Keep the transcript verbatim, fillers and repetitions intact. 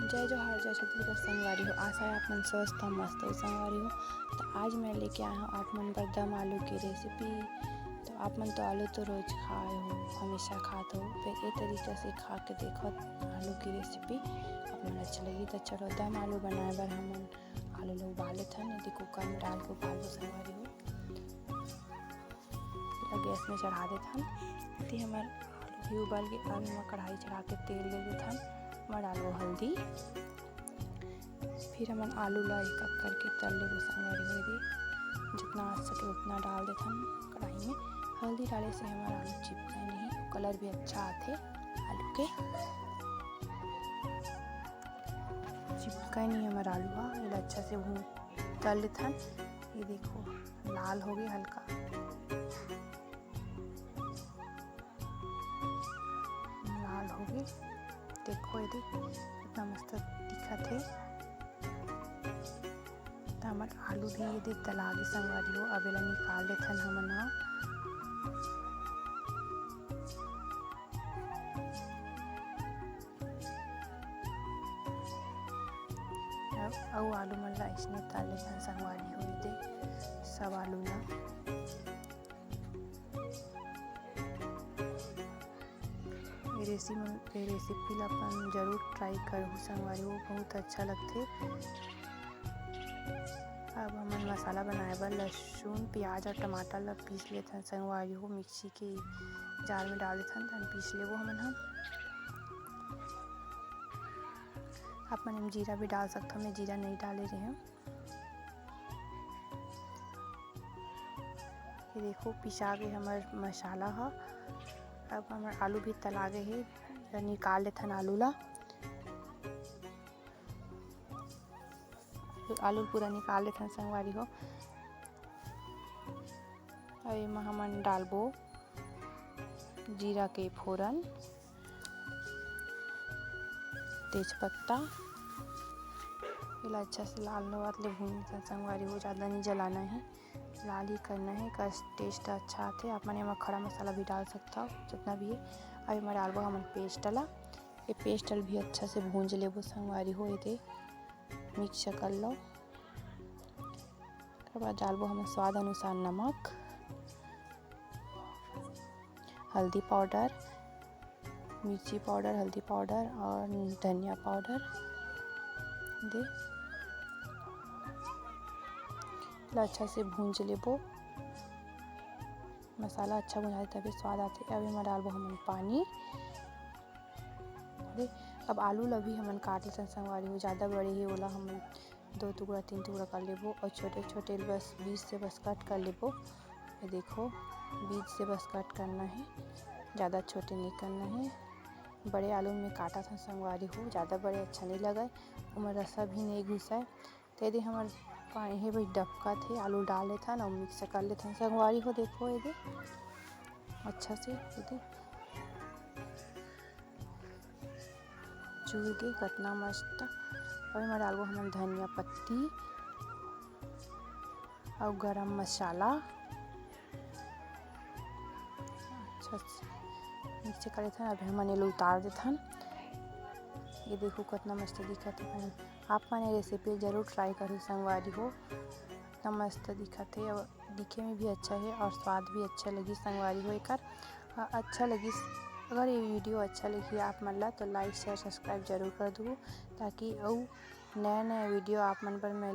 जय जोहार, जय छत्तीसगढ़ संगवारी हो। आशा है आप मन स्वस्थ हो, मस्त हो संगवारी हो। तो आज मैं लेके आया हूँ आप मन बर दम आलू की रेसिपी। तो आप मन तो आलू तो रोज खाए हो, हमेशा खात हो, फिर ए तरीका से खा के देखो आलू की रेसिपी, आप मन अच्छा लगी। तो चलो दम आलू बनाए बर हमन आलू ला उबाल लेथन। यदि कुकर में डाल के उबाल दो संगवारी हो। ला गैस में चढ़ा देथन। ते हमर आलू भी उबल के, अब एमा कढ़ाई चढ़ा के तेल दे देथन। एमा डालबो हल्दी, फिर हमन आलू ला एक एक करके तल लेबो संगवारी हो। एदे जितना आ सके उतना डाल देथन कढ़ाई में। हल्दी डाले से हमर आलू चिपके नहीं, कलर भी अच्छा आथे आलू के। चिपके नहीं हमर आलू हा। एला अच्छा से भून तल लेथन। ये देखो, लाल हो गए हल्का, लाल हो गए। देखो ये देख, कितना मस्त दिखत है। तो हमर आलू भी ये देख तला गे संगवारी हो। अब एला निकाल लेथन हमन हा। अउ आलू मन ला अइसने तल लेथन संगवारी हो। ये देख सब आलू ला। ये रेसिपी मन, ये रेसिपी ला अपन जरूर ट्राई करहु संगवारी हो, बहुत अच्छा लगथे। अब हमन मसाला बनाए बर लहसुन, प्याज और टमाटर ला पीस लेथन संगवारी हो, मिक्सी के जार में डाल देथन, तहन पीस लेबो हमन ह। आप मन एम जीरा भी डाल सकथव, मैं जीरा नहीं डाले रहेंव। ये देखो पिसा गे हमर मसाला ह। अब हमर आलू भी तला गे हे, निकाल लेथन आलू ला। आलू पूरा निकाल लेथन संगवारी हो। अब एमा हमन डालबो जीरा के फोरन, तेजपत्ता, एला अच्छा से लाल होवत ले भून लेथन संगवारी हो, ज़्यादा नहीं जलाना है, लाल ही करना है, एकर टेस्ट अच्छा आथे। आप मन एमा खड़ा मसाला भी डाल सकथव, जितना भी है। अब एमा डालबो हमन पेस्ट ला, ये पेस्ट ला भी अच्छा से भूंज लेबो संगवारी हो, एदे मिक्स कर लो। ओकर बाद डालबो हमन स्वाद अनुसार नमक, हल्दी पाउडर, मिर्ची पाउडर, हल्दी पाउडर और धनिया पाउडर दे ला अच्छा से भूंज लेबो। मसाला अच्छा भुंजाथे तभी स्वाद आथे। अब एमा डालबो हमन पानी। दे अब आलू ला भी हमन काट लेथन संगवारी हो, ज़्यादा बड़े हे ओला हमन दो टुकड़ा तीन टुकड़ा कर लेबो और छोटे छोटे बस बीच से बस कट कर लेबो। ये देखो बीच से बस कट करना है, ज़्यादा छोटे नहीं करना है। बड़े आलू में काटा था संगवारी हो, ज़्यादा बड़े अच्छा नहीं लगे, ओमा रसा भी नहीं घुसाए। तो यदि हमर पानी हे भाई डबका थे, आलू डाल लेथन और मिक्स कर लेथन संगवारी हो। देखो ये दे अच्छा से ये दे चूर के कतना मस्त। अब एमा डालबो हमन धनिया पत्ती और गरम मसाला। अच्छा से मिक्स कर लेथन। अब हमन एला उतार देथन। ये देखो कितना मस्त दिखत है। आप मन ये रेसिपी जरूर ट्राई करो संगवारी हो, इतना मस्त दिखत है और दिखे में भी अच्छा है और स्वाद भी अच्छा लगी संगवारी हो एकर। आ, अच्छा लगिस, अगर ये वीडियो अच्छा लगी आप मन ला तो लाइक शेयर सब्सक्राइब जरूर कर दू, ताकि अउ नया नया वीडियो आप मन बर मैं